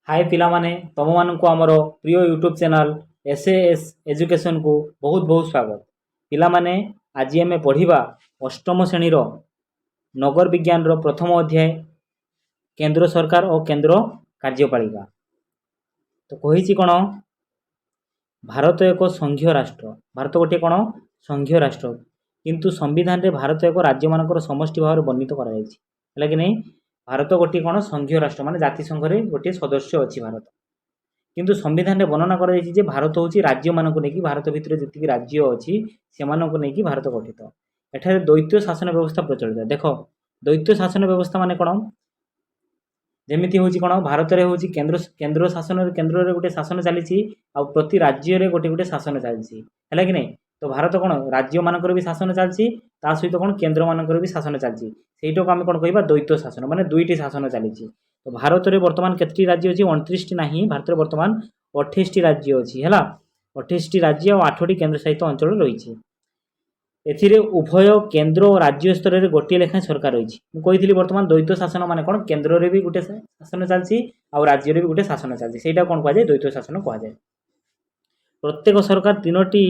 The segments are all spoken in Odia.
ହାଏ ପିଲାମାନେ, ତୁମମାନଙ୍କୁ ଆମର ପ୍ରିୟ YouTube channel S A S ଏଜୁକେସନ୍କୁ ବହୁତ ବହୁତ ସ୍ୱାଗତ। ପିଲାମାନେ, ଆଜି ଆମେ ପଢ଼ିବା ଅଷ୍ଟମ ଶ୍ରେଣୀର ନଗର ବିଜ୍ଞାନର ପ୍ରଥମ ଅଧ୍ୟାୟ, କେନ୍ଦ୍ର ସରକାର ଓ କେନ୍ଦ୍ର କାର୍ଯ୍ୟପାଳିକା। ତ କହିଛି କ'ଣ? ଭାରତ ଏକ ସଂଘୀୟ ରାଷ୍ଟ୍ର। ଭାରତ ଗୋଟିଏ କ'ଣ? ସଂଘୀୟ ରାଷ୍ଟ୍ର। କିନ୍ତୁ ସମ୍ବିଧାନରେ ଭାରତ ଏକ ରାଜ୍ୟମାନଙ୍କର ସମଷ୍ଟି ଭାବରେ ବର୍ଣ୍ଣିତ କରାଯାଇଛି। ହେଲା କି ନାହିଁ? ଭାରତ ଗୋଟିଏ କ'ଣ? ସଂଘୀୟ ରାଷ୍ଟ୍ର, ମାନେ ଜାତିସଂଘରେ ଗୋଟିଏ ସଦସ୍ୟ ଅଛି ଭାରତ। କିନ୍ତୁ ସମ୍ବିଧାନରେ ବର୍ଣ୍ଣନା କରାଯାଇଛି ଯେ ଭାରତ ହେଉଛି ରାଜ୍ୟମାନଙ୍କୁ ନେଇକି, ଭାରତ ଭିତରେ ଯେତିକି ରାଜ୍ୟ ଅଛି, ସେମାନଙ୍କୁ ନେଇକି ଭାରତ ଗଠିତ। ଏଠାରେ ଦ୍ୱୈତ ଶାସନ ବ୍ୟବସ୍ଥା ପ୍ରଚଳିତ। ଦେଖ, ଦ୍ୱୈତ ଶାସନ ବ୍ୟବସ୍ଥା ମାନେ କ'ଣ? ଯେମିତି ହେଉଛି କ'ଣ, ଭାରତରେ ହେଉଛି କେନ୍ଦ୍ର ଶାସନରେ, କେନ୍ଦ୍ରରେ ଗୋଟେ ଶାସନ ଚାଲିଛି ଆଉ ପ୍ରତି ରାଜ୍ୟରେ ଗୋଟେ ଗୋଟେ ଶାସନ ଚାଲିଛି। ହେଲା କି ନାହିଁ? ତ ଭାରତ କ'ଣ, ରାଜ୍ୟମାନଙ୍କର ବି ଶାସନ ଚାଲିଛି, ତା ସହିତ କ'ଣ, କେନ୍ଦ୍ରମାନଙ୍କର ବି ଶାସନ ଚାଲିଛି। ସେଇଟାକୁ ଆମେ କ'ଣ କହିବା? ଦ୍ୱୈତ ଶାସନ, ମାନେ ଦୁଇଟି ଶାସନ ଚାଲିଛି। ତ ଭାରତରେ ବର୍ତ୍ତମାନ କେତୋଟି ରାଜ୍ୟ ଅଛି? 29ଟି ନାହିଁ, ଭାରତରେ ବର୍ତ୍ତମାନ 28ଟି ରାଜ୍ୟ ଅଛି। ହେଲା, 28ଟି ରାଜ୍ୟ ଆଉ ଆଠଟି କେନ୍ଦ୍ରଶାସିତ ଅଞ୍ଚଳ ରହିଛି। ଏଥିରେ ଉଭୟ କେନ୍ଦ୍ର ଓ ରାଜ୍ୟ ସ୍ତରରେ ଗୋଟିଏ ଲେଖାଏଁ ସରକାର ରହିଛି। ମୁଁ କହିଥିଲି, ବର୍ତ୍ତମାନ ଦ୍ୱୈତ ଶାସନ ମାନେ କ'ଣ? କେନ୍ଦ୍ରରେ ବି ଗୋଟେ ଶାସନ ଚାଲିଛି ଆଉ ରାଜ୍ୟରେ ବି ଗୋଟେ ଶାସନ ଚାଲିଛି। ସେଇଟା କ'ଣ କୁହାଯାଏ? ଦ୍ୱୈତ ଶାସନ କୁହାଯାଏ। ପ୍ରତ୍ୟେକ ସରକାର ତିନୋଟି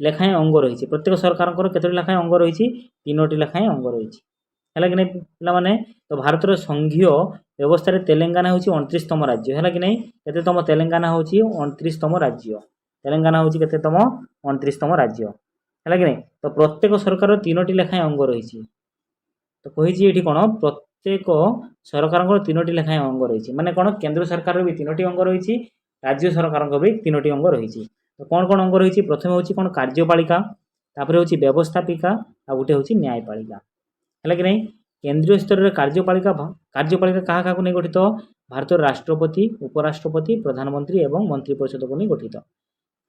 ଲେଖାଏଁ ଅଙ୍ଗ ରହିଛି। ପ୍ରତ୍ୟେକ ସରକାରଙ୍କର କେତୋଟି ଲେଖାଏଁ ଅଙ୍ଗ ରହିଛି? ତିନୋଟି ଲେଖାଏଁ ଅଙ୍ଗ ରହିଛି। ହେଲା କି ନାହିଁ ପିଲାମାନେ? ତ ଭାରତର ସଂଘୀୟ ବ୍ୟବସ୍ଥାରେ ତେଲେଙ୍ଗାନା ହେଉଛି 29ତମ ରାଜ୍ୟ। ହେଲା କି ନାହିଁ? କେତେତମ? ତେଲେଙ୍ଗାନା ହେଉଛି 29ତମ ରାଜ୍ୟ। ତେଲେଙ୍ଗାନା ହେଉଛି କେତେତମ? 29ତମ ରାଜ୍ୟ। ହେଲା କି ନାହିଁ? ତ ପ୍ରତ୍ୟେକ ସରକାରର ତିନୋଟି ଲେଖାଏଁ ଅଙ୍ଗ ରହିଛି। ତ କହିଛି ଏଇଠି କ'ଣ? ପ୍ରତ୍ୟେକ ସରକାରଙ୍କର ତିନୋଟି ଲେଖାଏଁ ଅଙ୍ଗ ରହିଛି ମାନେ କ'ଣ? କେନ୍ଦ୍ର ସରକାରର ବି ତିନୋଟି ଅଙ୍ଗ ରହିଛି, ରାଜ୍ୟ ସରକାରଙ୍କ ବି ତିନୋଟି ଅଙ୍ଗ ରହିଛି। ତ କ'ଣ କ'ଣ ଅଙ୍ଗ ରହିଛି? ପ୍ରଥମେ ହେଉଛି କ'ଣ? କାର୍ଯ୍ୟପାଳିକା, ତାପରେ ହେଉଛି ବ୍ୟବସ୍ଥାପିକା, ଆଉ ଗୋଟେ ହେଉଛି ନ୍ୟାୟପାଳିକା। ହେଲା କି ନାହିଁ? କେନ୍ଦ୍ରୀୟ ସ୍ତରରେ କାର୍ଯ୍ୟପାଳିକା। କାର୍ଯ୍ୟପାଳିକା କାହା କାହାକୁ ନେଇ ଗଠିତ? ଭାରତର ରାଷ୍ଟ୍ରପତି, ଉପରାଷ୍ଟ୍ରପତି, ପ୍ରଧାନମନ୍ତ୍ରୀ ଏବଂ ମନ୍ତ୍ରୀ ପରିଷଦକୁ ନେଇ ଗଠିତ।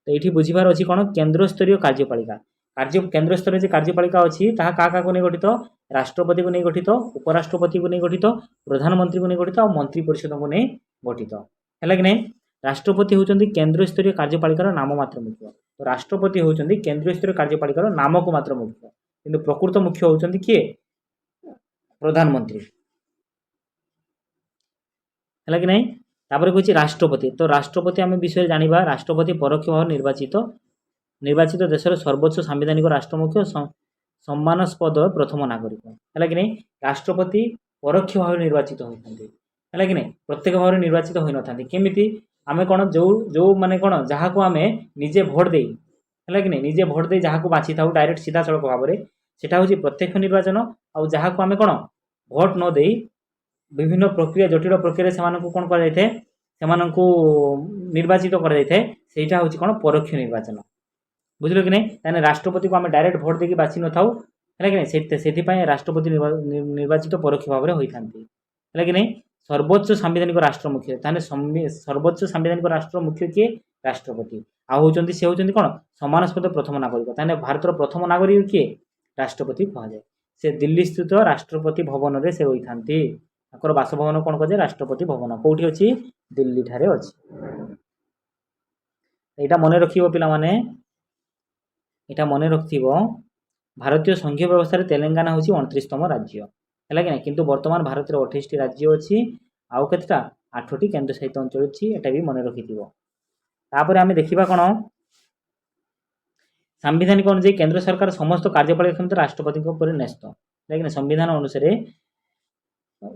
ତ ଏଇଠି ବୁଝିବାର ଅଛି କ'ଣ? କେନ୍ଦ୍ରସ୍ତରୀୟ କାର୍ଯ୍ୟପାଳିକା, କେନ୍ଦ୍ର ସ୍ତରରେ ଯେ କାର୍ଯ୍ୟପାଳିକା ଅଛି, ତାହା କାହା କାହାକୁ ନେଇ ଗଠିତ? ରାଷ୍ଟ୍ରପତିକୁ ନେଇ ଗଠିତ, ଉପରାଷ୍ଟ୍ରପତିକୁ ନେଇ ଗଠିତ, ପ୍ରଧାନମନ୍ତ୍ରୀକୁ ନେଇ ଗଠିତ ଆଉ ମନ୍ତ୍ରୀ ପରିଷଦଙ୍କୁ ନେଇ ଗଠିତ। ହେଲା କି ନାହିଁ? ରାଷ୍ଟ୍ରପତି ହେଉଛନ୍ତି କେନ୍ଦ୍ରସ୍ତରୀୟ କାର୍ଯ୍ୟପାଳିକାର ନାମମାତ୍ର ମୁଖ୍ୟ। ତ ରାଷ୍ଟ୍ରପତି ହେଉଛନ୍ତି କେନ୍ଦ୍ରୀୟ ସ୍ତରୀୟ କାର୍ଯ୍ୟପାଳିକାର ନାମକୁ ମାତ୍ର ମୁଖ୍ୟ, କିନ୍ତୁ ପ୍ରକୃତ ମୁଖ୍ୟ ହେଉଛନ୍ତି କିଏ? ପ୍ରଧାନମନ୍ତ୍ରୀ। ହେଲା କି ନାହିଁ? ତାପରେ କହୁଛି ରାଷ୍ଟ୍ରପତି। ତ ରାଷ୍ଟ୍ରପତି ଆମେ ବିଷୟରେ ଜାଣିବା। ରାଷ୍ଟ୍ରପତି ପରୋକ୍ଷ ଭାବରେ ନିର୍ବାଚିତ ଦେଶର ସର୍ବୋଚ୍ଚ ସାମ୍ବିଧାନିକ ରାଷ୍ଟ୍ରମୁଖ୍ୟ, ସମ୍ମାନାସ୍ପଦ ପ୍ରଥମ ନାଗରିକ। ହେଲା କି ନାହିଁ? ରାଷ୍ଟ୍ରପତି ପରୋକ୍ଷ ଭାବରେ ନିର୍ବାଚିତ ହୋଇଥାନ୍ତି। ହେଲା କି ନାହିଁ? ପ୍ରତ୍ୟକ୍ଷ ଭାବରେ ନିର୍ବାଚିତ ହୋଇନଥାନ୍ତି। କେମିତି? ଆମେ କ'ଣ, ଯେଉଁ ଯେଉଁ ମାନେ କ'ଣ, ଯାହାକୁ ଆମେ ନିଜେ ଭୋଟ ଦେଇ, ହେଲା କି ନାହିଁ, ନିଜେ ଭୋଟ ଦେଇ ଯାହାକୁ ବାଛିଥାଉ ଡାଇରେକ୍ଟ ସିଧାସଳଖ ଭାବରେ, ସେଟା ହେଉଛି ପ୍ରତ୍ୟକ୍ଷ ନିର୍ବାଚନ। ଆଉ ଯାହାକୁ ଆମେ କ'ଣ, ଭୋଟ ନ ଦେଇ ବିଭିନ୍ନ ପ୍ରକ୍ରିୟା, ଜଟିଳ ପ୍ରକ୍ରିୟାରେ ସେମାନଙ୍କୁ କ'ଣ କରାଯାଇଥାଏ, ସେମାନଙ୍କୁ ନିର୍ବାଚିତ କରାଯାଇଥାଏ, ସେଇଟା ହେଉଛି କ'ଣ? ପରୋକ୍ଷ ନିର୍ବାଚନ। ବୁଝିଲ କି ନାହିଁ? ତାହେଲେ ରାଷ୍ଟ୍ରପତିକୁ ଆମେ ଡାଇରେକ୍ଟ ଭୋଟ ଦେଇକି ବାଛି ନଥାଉ। ହେଲା କି ନାହିଁ? ସେଥିପାଇଁ ରାଷ୍ଟ୍ରପତି ନିର୍ବାଚିତ ପରୋକ୍ଷ ଭାବରେ ହୋଇଥାନ୍ତି। ହେଲା କି ନାହିଁ? ସର୍ବୋଚ୍ଚ ସାମ୍ବିଧାନିକ ରାଷ୍ଟ୍ର ମୁଖ୍ୟ। ତାହେଲେ ସର୍ବୋଚ୍ଚ ସାମ୍ବିଧାନିକ ରାଷ୍ଟ୍ର ମୁଖ୍ୟ କିଏ? ରାଷ୍ଟ୍ରପତି। ଆଉ ହେଉଛନ୍ତି, ସେ ହେଉଛନ୍ତି କ'ଣ? ସମ୍ମାନାସ୍ପଦ ପ୍ରଥମ ନାଗରିକ। ତାହେଲେ ଭାରତର ପ୍ରଥମ ନାଗରିକ କିଏ? ରାଷ୍ଟ୍ରପତି କୁହାଯାଏ। ସେ ଦିଲ୍ଲୀ ସ୍ଥିତ ରାଷ୍ଟ୍ରପତି ଭବନରେ ସେ ରହିଥାନ୍ତି। ତାଙ୍କର ବାସଭବନ କ'ଣ କୁହାଯାଏ? ରାଷ୍ଟ୍ରପତି ଭବନ। କୋଉଠି ଅଛି? ଦିଲ୍ଲୀ ଠାରେ ଅଛି। ଏଇଟା ମନେ ରଖିବ ପିଲାମାନେ, ଏଇଟା ମନେ ରଖିଥିବ। ଭାରତୀୟ ସଂଘୀୟ ବ୍ୟବସ୍ଥାରେ ତେଲେଙ୍ଗାନା ହେଉଛି 29ତମ ରାଜ୍ୟ। ହେଲା କି ନାହିଁ? କିନ୍ତୁ ବର୍ତ୍ତମାନ ଭାରତରେ 28ଟି ରାଜ୍ୟ ଅଛି ଆଉ କେତେଟା? ଆଠଟି କେନ୍ଦ୍ରଶାସିତ ଅଞ୍ଚଳ ଅଛି। ଏଟା ବି ମନେ ରଖିଥିବ। ତାପରେ ଆମେ ଦେଖିବା କ'ଣ? ସାମ୍ବିଧାନିକ ଅନୁଯାୟୀ କେନ୍ଦ୍ର ସରକାର ସମସ୍ତ କାର୍ଯ୍ୟପାଳିକା କ୍ଷମତା ରାଷ୍ଟ୍ରପତିଙ୍କ ଉପରେ ନ୍ୟସ୍ତ। ହେଲା କି ନାହିଁ? ସମ୍ବିଧାନ ଅନୁସାରେ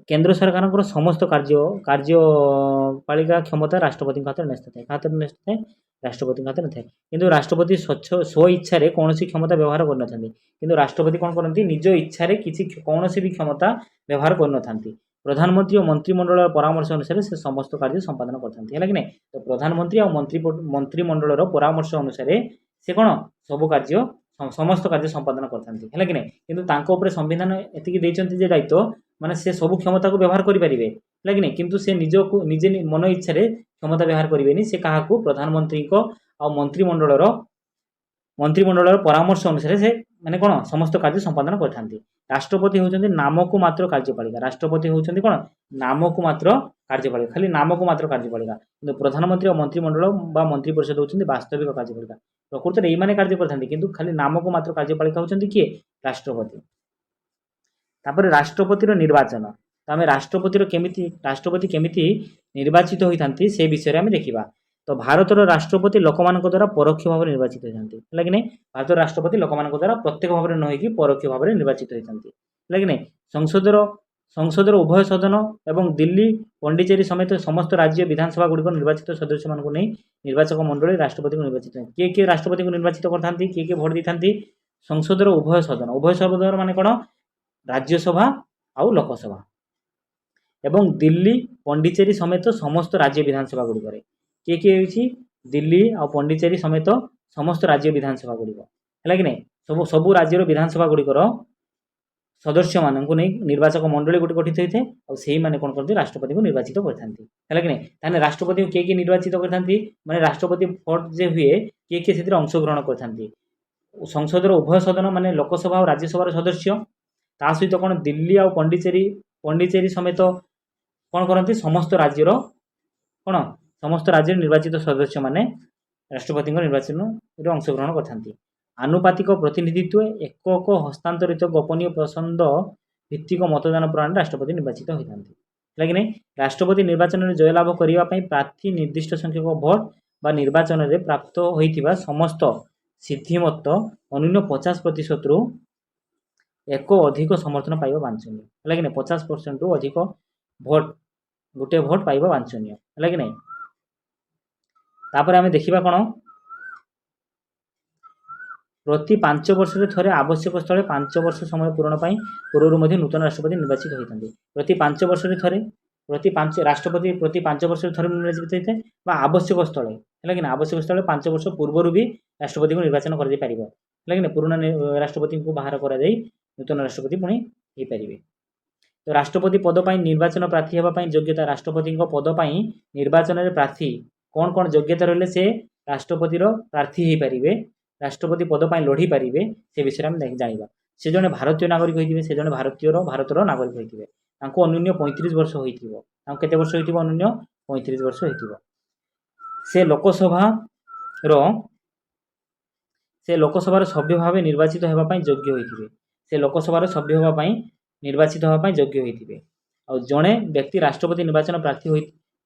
କେନ୍ଦ୍ର ସରକାରଙ୍କର ସମସ୍ତ କାର୍ଯ୍ୟପାଳିକା କ୍ଷମତା ରାଷ୍ଟ୍ରପତିଙ୍କ ହାତରେ ନ୍ୟସ୍ତ ଥାଏ। କାହା ହାତରେ ନ୍ୟସ୍ତ ଥାଏ? ରାଷ୍ଟ୍ରପତିଙ୍କ ହାତରେ ଥାଏ। କିନ୍ତୁ ରାଷ୍ଟ୍ରପତି ସ୍ୱ ଇଚ୍ଛାରେ କୌଣସି କ୍ଷମତା ବ୍ୟବହାର କରିନଥାନ୍ତି। କିନ୍ତୁ ରାଷ୍ଟ୍ରପତି କ'ଣ କରନ୍ତି? ନିଜ ଇଚ୍ଛାରେ କିଛି କୌଣସି ବି କ୍ଷମତା ବ୍ୟବହାର କରିନଥାନ୍ତି। ପ୍ରଧାନମନ୍ତ୍ରୀ ଓ ମନ୍ତ୍ରିମଣ୍ଡଳର ପରାମର୍ଶ ଅନୁସାରେ ସେ ସମସ୍ତ କାର୍ଯ୍ୟ ସମ୍ପାଦନ କରିଥାନ୍ତି। ହେଲା କି ନାହିଁ? ତ ପ୍ରଧାନମନ୍ତ୍ରୀ ଆଉ ମନ୍ତ୍ରିମଣ୍ଡଳର ପରାମର୍ଶ ଅନୁସାରେ ସେ କ'ଣ, ସବୁ କାର୍ଯ୍ୟ, ସମସ୍ତ କାର୍ଯ୍ୟ ସମ୍ପାଦନ କରିଥାନ୍ତି। ହେଲା କି ନାହିଁ? କିନ୍ତୁ ତାଙ୍କ ଉପରେ ସମ୍ବିଧାନ ଏତିକି ଦେଇଛନ୍ତି ଯେ ଦାୟିତ୍ୱ, ମାନେ ସେ ସବୁ କ୍ଷମତାକୁ ବ୍ୟବହାର କରିପାରିବେ। ହେଲା କି ନାହିଁ? କିନ୍ତୁ ସେ ନିଜକୁ ନିଜେ ମନ ଇଚ୍ଛାରେ କ୍ଷମତା ବ୍ୟବହାର କରିବେନି। ସେ କାହାକୁ? ପ୍ରଧାନମନ୍ତ୍ରୀଙ୍କ ଆଉ ମନ୍ତ୍ରିମଣ୍ଡଳର ପରାମର୍ଶ ଅନୁସାରେ ସେ ମାନେ କ'ଣ, ସମସ୍ତ କାର୍ଯ୍ୟ ସମ୍ପାଦନ କରିଥାନ୍ତି। ରାଷ୍ଟ୍ରପତି ହେଉଛନ୍ତି ନାମକୁ ମାତ୍ର କାର୍ଯ୍ୟପାଳିକା। ରାଷ୍ଟ୍ରପତି ହେଉଛନ୍ତି କ'ଣ? ନାମକୁ ମାତ୍ର କାର୍ଯ୍ୟପାଳିକା, ଖାଲି ନାମକୁ ମାତ୍ର କାର୍ଯ୍ୟପାଳିକା। କିନ୍ତୁ ପ୍ରଧାନମନ୍ତ୍ରୀ ଓ ମନ୍ତ୍ରିମଣ୍ଡଳ ବା ମନ୍ତ୍ରୀ ପରିଷଦ ହେଉଛନ୍ତି ବାସ୍ତବିକ କାର୍ଯ୍ୟପାଳିକା। ପ୍ରକୃତରେ ଏଇମାନେ କାର୍ଯ୍ୟ କରିଥାନ୍ତି, କିନ୍ତୁ ଖାଲି ନାମକୁ ମାତ୍ର କାର୍ଯ୍ୟପାଳିକା ହେଉଛନ୍ତି କିଏ? ରାଷ୍ଟ୍ରପତି। ତାପରେ ରାଷ୍ଟ୍ରପତିର ନିର୍ବାଚନ। ତ ଆମେ ରାଷ୍ଟ୍ରପତି କେମିତି ନିର୍ବାଚିତ ହୋଇଥାନ୍ତି, ସେ ବିଷୟରେ ଆମେ ଦେଖିବା। ତ ଭାରତର ରାଷ୍ଟ୍ରପତି ଲୋକମାନଙ୍କ ଦ୍ୱାରା ପରୋକ୍ଷ ଭାବରେ ନିର୍ବାଚିତ ହୋଇଥାନ୍ତି, ହେଲା କି ନାହିଁ? ଭାରତର ରାଷ୍ଟ୍ରପତି ଲୋକମାନଙ୍କ ଦ୍ୱାରା ପ୍ରତ୍ୟକ୍ଷ ଭାବରେ ନ ହୋଇକି ପରୋକ୍ଷ ଭାବରେ ନିର୍ବାଚିତ ହୋଇଥାନ୍ତି, ହେଲା କି ନାହିଁ? ସଂସଦର ଉଭୟ ସଦନ ଏବଂ ଦିଲ୍ଲୀ, ପଣ୍ଡିଚେରୀ ସମେତ ସମସ୍ତ ରାଜ୍ୟ ବିଧାନସଭା ଗୁଡ଼ିକ ନିର୍ବାଚିତ ସଦସ୍ୟମାନଙ୍କୁ ନେଇ ନିର୍ବାଚକ ମଣ୍ଡଳୀ ରାଷ୍ଟ୍ରପତିଙ୍କୁ ନିର୍ବାଚିତ। କିଏ କିଏ ରାଷ୍ଟ୍ରପତିଙ୍କୁ ନିର୍ବାଚିତ କରିଥାନ୍ତି? କିଏ କିଏ ଭୋଟ ଦେଇଥାନ୍ତି? ସଂସଦର ଉଭୟ ସଦନ। ଉଭୟ ସଦନ ମାନେ କ'ଣ? ରାଜ୍ୟସଭା ଆଉ ଲୋକସଭା ଏବଂ ଦିଲ୍ଲୀ, ପଣ୍ଡିଚେରୀ ସମେତ ସମସ୍ତ ରାଜ୍ୟ ବିଧାନସଭା ଗୁଡ଼ିକରେ। କିଏ କିଏ ହେଉଛି? ଦିଲ୍ଲୀ ଆଉ ପଣ୍ଡିଚେରୀ ସମେତ ସମସ୍ତ ରାଜ୍ୟ ବିଧାନସଭା ଗୁଡ଼ିକ, ହେଲା କି ନାହିଁ? ସବୁ ରାଜ୍ୟର ବିଧାନସଭା ଗୁଡ଼ିକର ସଦସ୍ୟମାନଙ୍କୁ ନେଇ ନିର୍ବାଚକ ମଣ୍ଡଳୀ ଗୋଟେ ଗଠିତ ହୋଇଥାଏ। ଆଉ ସେଇମାନେ କ'ଣ କରନ୍ତି? ରାଷ୍ଟ୍ରପତିଙ୍କୁ ନିର୍ବାଚିତ କରିଥାନ୍ତି, ହେଲା କି ନାହିଁ? ତାହେଲେ ରାଷ୍ଟ୍ରପତିଙ୍କୁ କିଏ କିଏ ନିର୍ବାଚିତ କରିଥାନ୍ତି? ମାନେ ରାଷ୍ଟ୍ରପତି ଭୋଟ ଯେ ହୁଏ, କିଏ କିଏ ସେଥିରେ ଅଂଶଗ୍ରହଣ କରିଥାନ୍ତି? ସଂସଦର ଉଭୟ ସଦନ ମାନେ ଲୋକସଭା ଆଉ ରାଜ୍ୟସଭାର ସଦସ୍ୟ, ତା ସହିତ କ'ଣ? ଦିଲ୍ଲୀ ଆଉ ପଣ୍ଡିଚେରୀ ସମେତ କ'ଣ କରନ୍ତି? ସମସ୍ତ ରାଜ୍ୟର କ'ଣ? ସମସ୍ତ ରାଜ୍ୟର ନିର୍ବାଚିତ ସଦସ୍ୟମାନେ ରାଷ୍ଟ୍ରପତିଙ୍କ ନିର୍ବାଚନରେ ଅଂଶଗ୍ରହଣ କରିଥାନ୍ତି। ଆନୁପାତିକ ପ୍ରତିନିଧିତ୍ୱ, ଏକକ ହସ୍ତାନ୍ତରିତ ଗୋପନୀୟ ପସନ୍ଦ ଭିତ୍ତିକ ମତଦାନ ପ୍ରଣାଳୀରେ ରାଷ୍ଟ୍ରପତି ନିର୍ବାଚିତ ହୋଇଥାନ୍ତି, ହେଲା କି ନାହିଁ? ରାଷ୍ଟ୍ରପତି ନିର୍ବାଚନରେ ଜୟଲାଭ କରିବା ପାଇଁ ପ୍ରାର୍ଥୀ ନିର୍ଦ୍ଦିଷ୍ଟ ସଂଖ୍ୟକ ଭୋଟ ବା ନିର୍ବାଚନରେ ପ୍ରାପ୍ତ ହୋଇଥିବା ସମସ୍ତ ସିଦ୍ଧିମତ ଅନ୍ୟୁନ 50 ପ୍ରତିଶତରୁ ଏକ ଅଧିକ ସମର୍ଥନ ପାଇବା ବାଞ୍ଛନୀୟ, ହେଲା କି ନାହିଁ? 50%ରୁ ଅଧିକ ଭୋଟ, ଗୋଟେ ଭୋଟ ପାଇବା ବାଞ୍ଛନୀୟ, ହେଲା କି ନାହିଁ? ତାପରେ ଆମେ ଦେଖିବା କ'ଣ? ପ୍ରତି 5 ବର୍ଷରେ ଥରେ, ଆବଶ୍ୟକ ସ୍ଥଳେ 5 ବର୍ଷ ସମୟ ପୂରଣ ପାଇଁ ପୂର୍ବରୁ ମଧ୍ୟ ନୂତନ ରାଷ୍ଟ୍ରପତି ନିର୍ବାଚିତ ହୋଇଥାନ୍ତି। ପ୍ରତି 5 ବର୍ଷରେ ଥରେ, ପ୍ରତି ପାଞ୍ଚ ରାଷ୍ଟ୍ରପତି ପ୍ରତି 5 ବର୍ଷରେ ଥରେ ନିର୍ବାଚିତ ହୋଇଥାଏ ବା ଆବଶ୍ୟକ ସ୍ଥଳେ, ହେଲା କି ନା, ଆବଶ୍ୟକ ସ୍ଥଳେ 5 ବର୍ଷ ପୂର୍ବରୁ ବି ରାଷ୍ଟ୍ରପତିଙ୍କୁ ନିର୍ବାଚନ କରାଯାଇପାରିବ, ହେଲା କି ନା? ପୁରୁଣା ରାଷ୍ଟ୍ରପତିଙ୍କୁ ବାହାର କରାଯାଇ ନୂତନ ରାଷ୍ଟ୍ରପତି ପୁଣି ହେଇପାରିବେ। ତ ରାଷ୍ଟ୍ରପତି ପଦ ପାଇଁ ନିର୍ବାଚନ ପ୍ରାର୍ଥୀ ହେବା ପାଇଁ ଯୋଗ୍ୟତା। ରାଷ୍ଟ୍ରପତିଙ୍କ ପଦ ପାଇଁ ନିର୍ବାଚନରେ ପ୍ରାର୍ଥୀ କ'ଣ କ'ଣ ଯୋଗ୍ୟତା ରହିଲେ ସେ ରାଷ୍ଟ୍ରପତିର ପ୍ରାର୍ଥୀ ହେଇପାରିବେ, ରାଷ୍ଟ୍ରପତି ପଦ ପାଇଁ ଲଢ଼ି ପାରିବେ, ସେ ବିଷୟରେ ଆମେ ଜାଣିବା। ସେ ଜଣେ ଭାରତୀୟ ନାଗରିକ ହୋଇଥିବେ। ସେ ଜଣେ ଭାରତର ନାଗରିକ ହୋଇଥିବେ। ତାଙ୍କୁ ଅନ୍ୟୁନ 35 ବର୍ଷ ହୋଇଥିବ। ତାଙ୍କୁ କେତେ ବର୍ଷ ହୋଇଥିବ? ଅନ୍ୟୁନ 35 ବର୍ଷ ହୋଇଥିବ। ସେ ଲୋକସଭାର ସଭ୍ୟ ଭାବେ ନିର୍ବାଚିତ ହେବା ପାଇଁ ଯୋଗ୍ୟ ହୋଇଥିବେ। ସେ ଲୋକସଭାର ସଭ୍ୟ ହେବା ପାଇଁ, ନିର୍ବାଚିତ ହେବା ପାଇଁ ଯୋଗ୍ୟ ହୋଇଥିବେ। ଆଉ ଜଣେ ବ୍ୟକ୍ତି ରାଷ୍ଟ୍ରପତି ନିର୍ବାଚନ ପ୍ରାର୍ଥୀ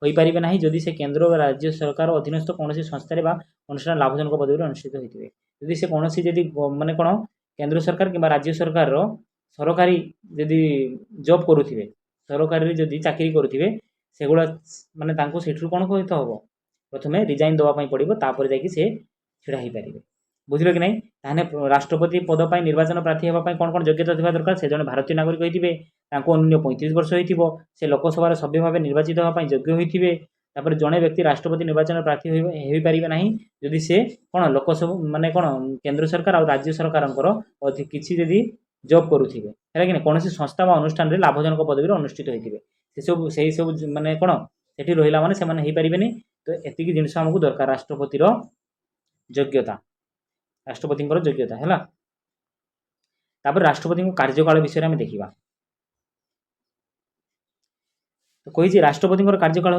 ହୋଇପାରିବେ ନାହିଁ ଯଦି ସେ କେନ୍ଦ୍ର ବା ରାଜ୍ୟ ସରକାର ଅଧୀନସ୍ଥ କୌଣସି ସଂସ୍ଥାରେ ବା ଅନୁଷ୍ଠାନ ଲାଭଜନକ ପଦବୀରେ ଅନୁଷ୍ଠିତ ହୋଇଥିବେ। ଯଦି ସେ କୌଣସି ଯଦି ମାନେ କ'ଣ, କେନ୍ଦ୍ର ସରକାର କିମ୍ବା ରାଜ୍ୟ ସରକାରର ସରକାରୀ ଯଦି ଜବ୍ କରୁଥିବେ, ସରକାରରେ ଯଦି ଚାକିରି କରୁଥିବେ, ସେଗୁଡ଼ା ମାନେ ତାଙ୍କୁ ସେଠୁ କ'ଣ କହିତେ ହେବ? ପ୍ରଥମେ ରିଜାଇନ୍ ଦେବା ପାଇଁ ପଡ଼ିବ, ତାପରେ ଯାଇକି ସେ ଛିଡ଼ା ହେଇପାରିବେ। ବୁଝିଲ କି ନାହିଁ? ତାହେଲେ ରାଷ୍ଟ୍ରପତି ପଦ ପାଇଁ ନିର୍ବାଚନ ପ୍ରାର୍ଥୀ ହେବା ପାଇଁ କ'ଣ କ'ଣ ଯୋଗ୍ୟତା ଥିବା ଦରକାର? ସେ ଜଣେ ଭାରତୀୟ ନାଗରିକ ହୋଇଥିବେ, ତାଙ୍କୁ ଅନ୍ୟୁନ 35 ବର୍ଷ ହୋଇଥିବ, ସେ ଲୋକସଭାର ସଭ୍ୟ ଭାବେ ନିର୍ବାଚିତ ହେବା ପାଇଁ ଯୋଗ୍ୟ ହୋଇଥିବେ। ତାପରେ ଜଣେ ବ୍ୟକ୍ତି ରାଷ୍ଟ୍ରପତି ନିର୍ବାଚନ ପ୍ରାର୍ଥୀ ହୋଇପାରିବେ ନାହିଁ ଯଦି ସେ କ'ଣ, ଲୋକସଭା ମାନେ କ'ଣ, କେନ୍ଦ୍ର ସରକାର ଆଉ ରାଜ୍ୟ ସରକାରଙ୍କର ଅଧିକ କିଛି ଯଦି ଜବ୍ କରୁଥିବେ, ହେଲା କି ନାହିଁ? କୌଣସି ସଂସ୍ଥା ବା ଅନୁଷ୍ଠାନରେ ଲାଭଜନକ ପଦବୀରେ ଅନୁଷ୍ଠିତ ହୋଇଥିବେ, ସେସବୁ ସେଇ ସବୁ ମାନେ କ'ଣ, ସେଠି ରହିଲା ମାନେ ସେମାନେ ହେଇପାରିବେନି। ତ ଏତିକି ଜିନିଷ ଆମକୁ ଦରକାର, ରାଷ୍ଟ୍ରପତିର ଯୋଗ୍ୟତା, ରାଷ୍ଟ୍ରପତିଙ୍କର ଯୋଗ୍ୟତା ହେଲା। ତାପରେ ରାଷ୍ଟ୍ରପତିଙ୍କ କାର୍ଯ୍ୟକାଳ ବିଷୟରେ ଆମେ ଦେଖିବା। ତ କହିଛି, ରାଷ୍ଟ୍ରପତିଙ୍କର କାର୍ଯ୍ୟକାଳ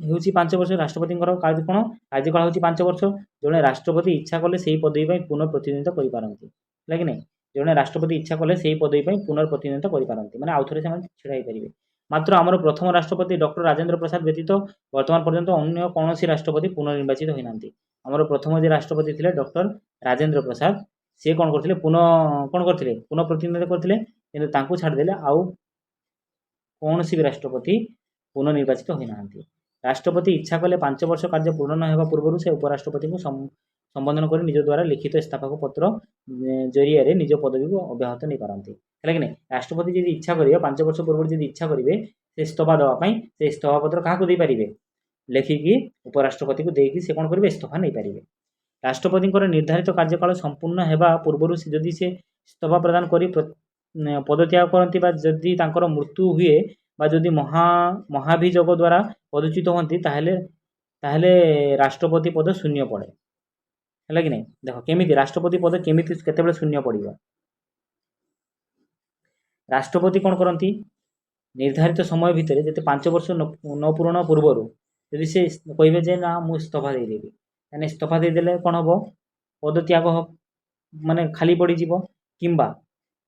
ହେଉଛି 5 ବର୍ଷ। ରାଷ୍ଟ୍ରପତିଙ୍କର କାର୍ଯ୍ୟ କ'ଣ? କାର୍ଯ୍ୟକାଳ ହେଉଛି 5 ବର୍ଷ। ଜଣେ ରାଷ୍ଟ୍ରପତି ଇଚ୍ଛା କଲେ ସେଇ ପଦବୀ ପାଇଁ ପୁନଃ ପ୍ରତିଦ୍ୱନ୍ଦିତା କରିପାରନ୍ତି, ହେଲା କି ନାହିଁ? ଜଣେ ରାଷ୍ଟ୍ରପତି ଇଚ୍ଛା କଲେ ସେଇ ପଦବୀ ପାଇଁ ପୁନଃ ପ୍ରତିଦ୍ୱନ୍ଦିତା କରିପାରନ୍ତି, ମାନେ ଆଉଥରେ ସେମାନେ ଛିଡ଼ା ହେଇପାରିବେ। ମାତ୍ର ଆମର ପ୍ରଥମ ରାଷ୍ଟ୍ରପତି ଡକ୍ଟର ରାଜେନ୍ଦ୍ର ପ୍ରସାଦ ବ୍ୟତୀତ ବର୍ତ୍ତମାନ ପର୍ଯ୍ୟନ୍ତ ଅନ୍ୟ କୌଣସି ରାଷ୍ଟ୍ରପତି ପୁନର୍ନିର୍ବାଚିତ ହୋଇନାହାନ୍ତି। ଆମର ପ୍ରଥମ ଯେ ରାଷ୍ଟ୍ରପତି ଥିଲେ ଡକ୍ଟର ରାଜେନ୍ଦ୍ର ପ୍ରସାଦ, ସିଏ କ'ଣ କରିଥିଲେ? ପୁନଃ କ'ଣ କରିଥିଲେ? ପୁନଃ ପ୍ରତିଦ୍ୱନ୍ଦିତା କରିଥିଲେ। କିନ୍ତୁ ତାଙ୍କୁ ଛାଡ଼ିଦେଲେ ଆଉ କୌଣସି ବି ରାଷ୍ଟ୍ରପତି ପୁନର୍ନିର୍ବାଚିତ ହୋଇନାହାନ୍ତି। ରାଷ୍ଟ୍ରପତି ଇଚ୍ଛା କଲେ 5 ବର୍ଷ କାର୍ଯ୍ୟ ପୂର୍ଣ୍ଣ ନ ହେବା ପୂର୍ବରୁ ସେ ଉପରାଷ୍ଟ୍ରପତିଙ୍କୁ ସମ୍ବୋଧନ କରି ନିଜ ଦ୍ୱାରା ଲିଖିତ ଇସ୍ତଫାକୁ ପତ୍ର ଜରିଆରେ ନିଜ ପଦବୀକୁ ଅବ୍ୟାହତ ନେଇପାରନ୍ତି, ହେଲା କି ନାହିଁ? ରାଷ୍ଟ୍ରପତି ଯଦି ଇଚ୍ଛା କରିବେ, 5 ବର୍ଷ ପୂର୍ବରୁ ଯଦି ଇଚ୍ଛା କରିବେ ସେ ଇସ୍ତଫା ଦେବା ପାଇଁ, ସେ ଇସ୍ତଫା ପତ୍ର କାହାକୁ ଦେଇପାରିବେ? ଲେଖିକି ଉପରାଷ୍ଟ୍ରପତିକୁ ଦେଇକି ସେ କ'ଣ କରିବେ? ଇସ୍ତଫା ନେଇପାରିବେ। ରାଷ୍ଟ୍ରପତିଙ୍କର ନିର୍ଦ୍ଧାରିତ କାର୍ଯ୍ୟକାଳ ସମ୍ପୂର୍ଣ୍ଣ ହେବା ପୂର୍ବରୁ ସେ ଯଦି ସେ ଇସ୍ତଫା ପ୍ରଦାନ କରି ପଦତ୍ୟାଗ କରନ୍ତି ବା ଯଦି ତାଙ୍କର ମୃତ୍ୟୁ ହୁଏ ବା ଯଦି ମହାଭିଯୋଗ ଦ୍ୱାରା ପଦଚ୍ୟୁତ ହୁଅନ୍ତି, ତାହେଲେ ରାଷ୍ଟ୍ରପତି ପଦ ଶୂନ୍ୟ ପଡ଼େ, ହେଲା କି ନାହିଁ? ଦେଖ, କେମିତି ରାଷ୍ଟ୍ରପତି ପଦ କେମିତି କେତେବେଳେ ଶୂନ୍ୟ ପଡ଼ିବ? ରାଷ୍ଟ୍ରପତି କ'ଣ କରନ୍ତି? ନିର୍ଦ୍ଧାରିତ ସମୟ ଭିତରେ ଯେତେ 5 ବର୍ଷ ନ ପୂରଣ ପୂର୍ବରୁ ଯଦି ସେ କହିବେ ଯେ ନା, ମୁଁ ଇସ୍ତଫା ଦେଇଦେବି, ତାହେଲେ ଇସ୍ତଫା ଦେଇଦେଲେ କ'ଣ ହେବ? ପଦତ୍ୟାଗ ମାନେ ଖାଲି ପଡ଼ିଯିବ। କିମ୍ବା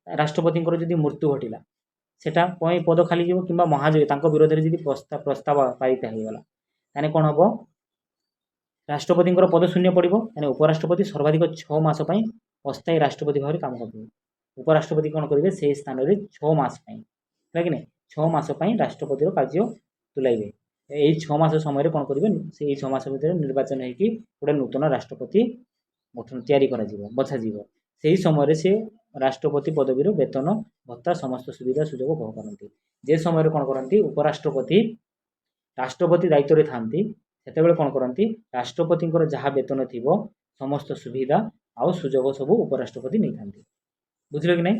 ରାଷ୍ଟ୍ରପତିଙ୍କର ଯଦି ମୃତ୍ୟୁ ଘଟିଲା, ସେଟା ପାଇଁ ପଦ ଖାଲିଯିବ। କିମ୍ବା ମହାଯୋଗ ତାଙ୍କ ବିରୋଧରେ ଯଦି ପ୍ରସ୍ତାବ ପାରିତ ହେଇଗଲା, ତାହେଲେ କ'ଣ ହେବ? ରାଷ୍ଟ୍ରପତିଙ୍କର ପଦ ଶୂନ୍ୟ ପଡ଼ିବ। ତାହେଲେ ଉପରାଷ୍ଟ୍ରପତି ସର୍ବାଧିକ 6 ମାସ ପାଇଁ ଅସ୍ଥାୟୀ ରାଷ୍ଟ୍ରପତି ଭାବରେ କାମ କରିବେ। ଉପରାଷ୍ଟ୍ରପତି କ'ଣ କରିବେ? ସେଇ ସ୍ଥାନରେ 6 ମାସ ପାଇଁ, ହେଲା କି ନାହିଁ, 6 ମାସ ପାଇଁ ରାଷ୍ଟ୍ରପତିର କାର୍ଯ୍ୟ ତୁଲାଇବେ। ଏଇ 6 ମାସ ସମୟରେ କ'ଣ କରିବେ? ସେ ଏଇ 6 ମାସ ଭିତରେ ନିର୍ବାଚନ ହେଇକି ଗୋଟେ ନୂତନ ରାଷ୍ଟ୍ରପତି ଗଠନ ତିଆରି କରାଯିବ, ବଛାଯିବ। ସେହି ସମୟରେ ସେ ରାଷ୍ଟ୍ରପତି ପଦବୀର ବେତନ, ଭତ୍ତା, ସମସ୍ତ ସୁବିଧା ସୁଯୋଗ ଭୋଗ କରନ୍ତି। ଯେ ସମୟରେ କ'ଣ କରନ୍ତି, ଉପରାଷ୍ଟ୍ରପତି ରାଷ୍ଟ୍ରପତି ଦାୟିତ୍ୱରେ ଥାନ୍ତି, ସେତେବେଳେ କ'ଣ କରନ୍ତି? ରାଷ୍ଟ୍ରପତିଙ୍କର ଯାହା ବେତନ ଥିବ, ସମସ୍ତ ସୁବିଧା ଆଉ ସୁଯୋଗ ସବୁ ଉପରାଷ୍ଟ୍ରପତି ନେଇଥାନ୍ତି। ବୁଝିଲ କି ନାହିଁ?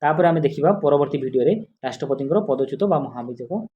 ତାପରେ ଆମେ ଦେଖିବା ପରବର୍ତ୍ତୀ ଭିଡ଼ିଓରେ ରାଷ୍ଟ୍ରପତିଙ୍କର ପଦଚ୍ୟୁତ ବା ମହାଭିଯୋଗ।